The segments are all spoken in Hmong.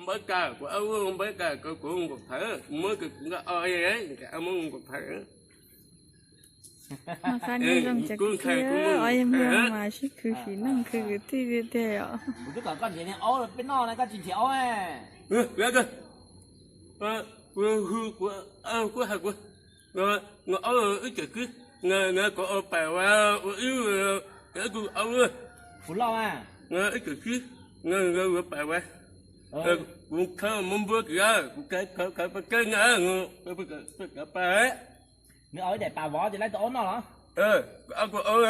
Npawb kas, kuv ob lub npawb kas, kuv nkaus phawv, muab kuv nqa o, nqa muab nkaus phawv. Mas qab nej zoo cas kawg, ob yawg mloog mas sib khwv sim neej khwv kwv tij tiag tiag os. Kuv twb kom koj nrhiav niag aub peb noj na, koj tsis nrhiav aub. Kuv hu kuv, kuv hais kuv, nqa aub ib tsoom kwv, nqa kov o pam vas ua ib, kuv aub, kuv loj, nqa ib tsoom kwv, nqa ua pam vas, kuv khawb muab npuab kws, kuv khawb khawb pab kawb nqa, kav pab. Nws ua ib daim pam vov ces laib tau aub noj los? Kuv aub, kuv aub,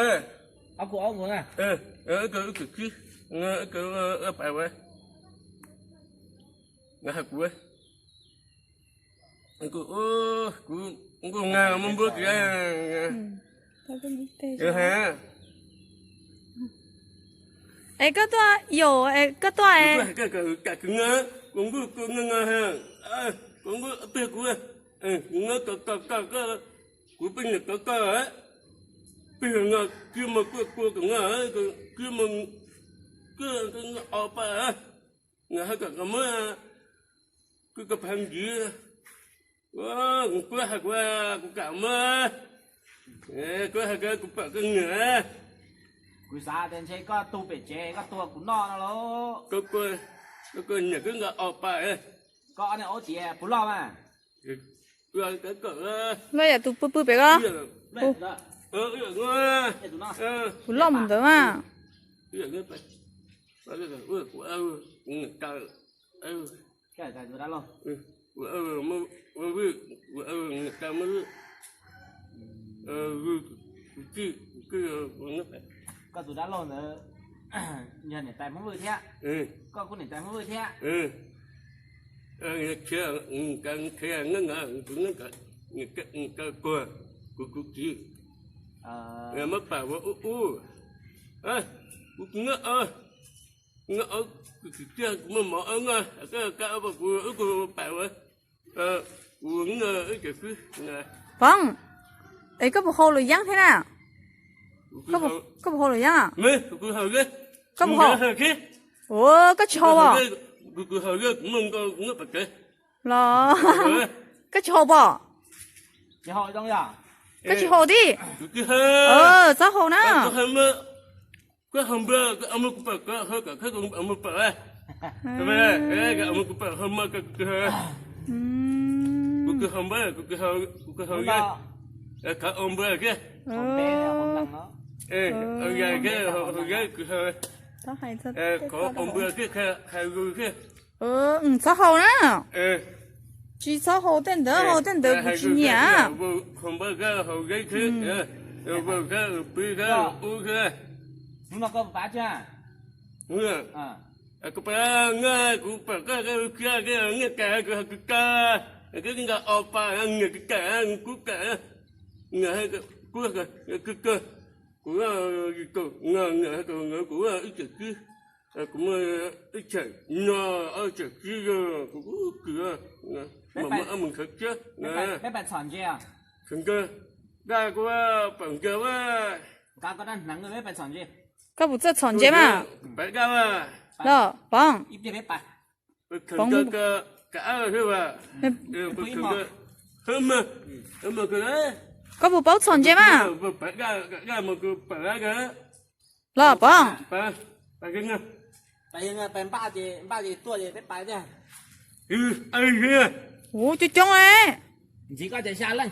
kuv aub, kuv ib tsoom kwv, nqa pam vas, nqa hais kuv, kuv, kuv nkuj nqa muab npuab kws. Es koj tuaj, yog koj tuaj, kam kws nqa, kuv nkuj kuv nqa nqa, kuv nkuj peg kuv, kuv nqa kov koj, koj, koj, kuv pej niam kov koj, peg nqa kws mas kuj kua kom nqa, kws mas kuj nqa o pam, nqa hais kom koj muab, kuj koj pab nkiv, kuv hais kuv, kuv kam muab, kuv hais kuv pam koj niam. Kuv xav tias ntshe koj tu pem tsev koj tua kuv noj no lauj. Koj niam koj nqa o pam. Koj ob niag aub tias puas loj mas? Loj yam tus pw pw pem ko. Puas loj mus ntawd mas? Koj tus dab laug ntawd yog niam tais Hmoob Vwj thiab? Koj kuj niam tais Hmoob Vwj thiab? Khiav, khiav, kuv kuag, kuv kuv kiv, muab pam ua ub ub, kuv kuv, kuv muaj mov noj, koj ka kuv ub kuv pam ua, kuv ib tsoom kwv. Pov, es koj puas haus luam yeeb thiab na? Koj puas haus luam yeeb? Koj puas haus? Ua koj tsis haus os? Kuv haus, kuv muaj nkaus kuv muaj pam kev los. Koj tsis haus pom? Koj tsis haus tib? Txhob haus na. Koj haus npua, koj muab kuv pam, koj haus kom koj muab pam, kuv pam, kuv haus npua, kuv haus, koj haus npua kiag, haus npua kiag, kuv haus, koj haus npua kiag, hais zus kiag. Txhob haus na. Tsis txhob haus tej ntawd, haus tej ntawd kuv tsis nyiam. Haus npua kiag, haus kiag, pw kiag, ub kiag. Hnub no koj pab tsis? Koj pab, kuv pam koj, koj kiag, koj nyiam kam, koj haus kawg, koj nqa o pam, nyiam kawg, kub kam, kub kawg, kuv, kuv ib tsoom kwv, kuv muaj ib tsoom nyuag, ob tsoom kwv yog kuv kws, mam muab ob mus ntshaw tshiab. Txhom nkawd, daj kuv pam nkawd. Koj puas txawj txhom ntses mas? Los Pov, Pov, koj puas paub txhom ntses mas? Los Pov, ua coob coob le.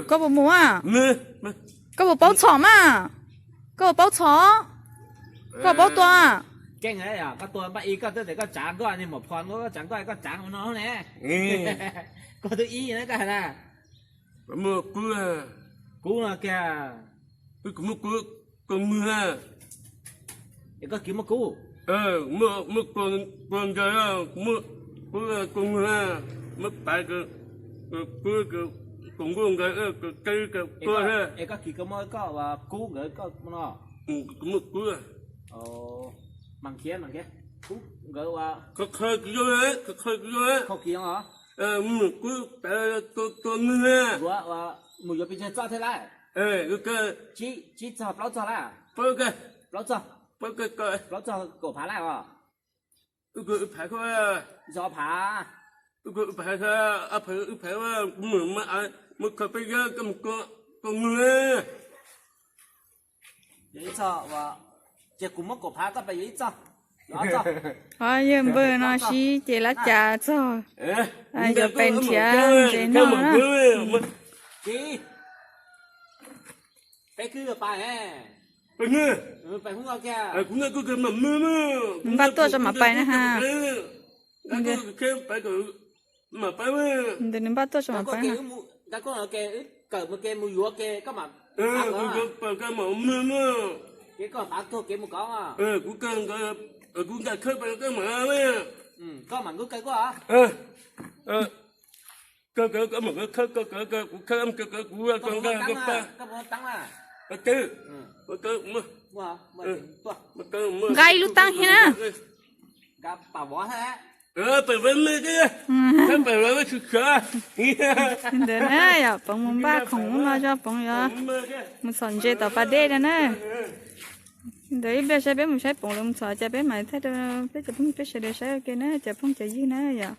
Koj puas mus a? Koj puas paub txhom mas? Koj puas paub txhom? Koj paub tua? Keej, koj tua npaj ib, koj twb tias koj tsav nkoj, niag maum phom nkoj, koj tsav nkoj, koj tsav mus no ne. Koj twb ib na, koj hais na. Muaj kub, kub no kiag. Kuv muaj kub, kub mwg. Es koj kiv muaj kub? Muaj, muaj kua nkaus, muaj kub, kub mwg, muab pav, kub, kub nkaus, kub, kub. Es koj kiv koj muaj koj ua kub nkawd koj no? Kuv muaj kub. Mas khiav, mas khiav, kub nkawd ua. Qhov qhov kws yog, qhov qhov kws yog. Mus kub pav, kub, kub mwg. Mus yuav pes tsawg txoj thiab lawm? Tsib txoj, plaub txoj lawm? Plaub txoj. Plaub txog kaum phav lawm os. Wb kho wb phav, zov phav, wb kho wb phav, ob phav wb phav, kuv mus, mus kho peb yawg, koj mus kho, koj mus. Ces kuv muab kaum phav, koj pab yuav ib txoj. Yog npawg no sib ces lab cas txog, yuav pes nrhiav ntses noj na. Peb kwv, npaj tuaj tso mam pais na ha. Ntawd nws npaj tuaj tso mam pais na. Koj kawg koj mam kawg khawb, koj kawg kuv khawb, koj nkag koj pab. Nqa ib lub taab thiab na. Ntawd na yom, Poov mus npaj khoom ub no zog, Poov yuav mus txhom ntses tom pas dej no na. Ntawd ib pliag saib peb mus saib Poov lawv mus txhom cas peb mam thaij rau peb cov phooj ywg peb sawv daws saib ua ke na, cov phooj cov ywg na yom.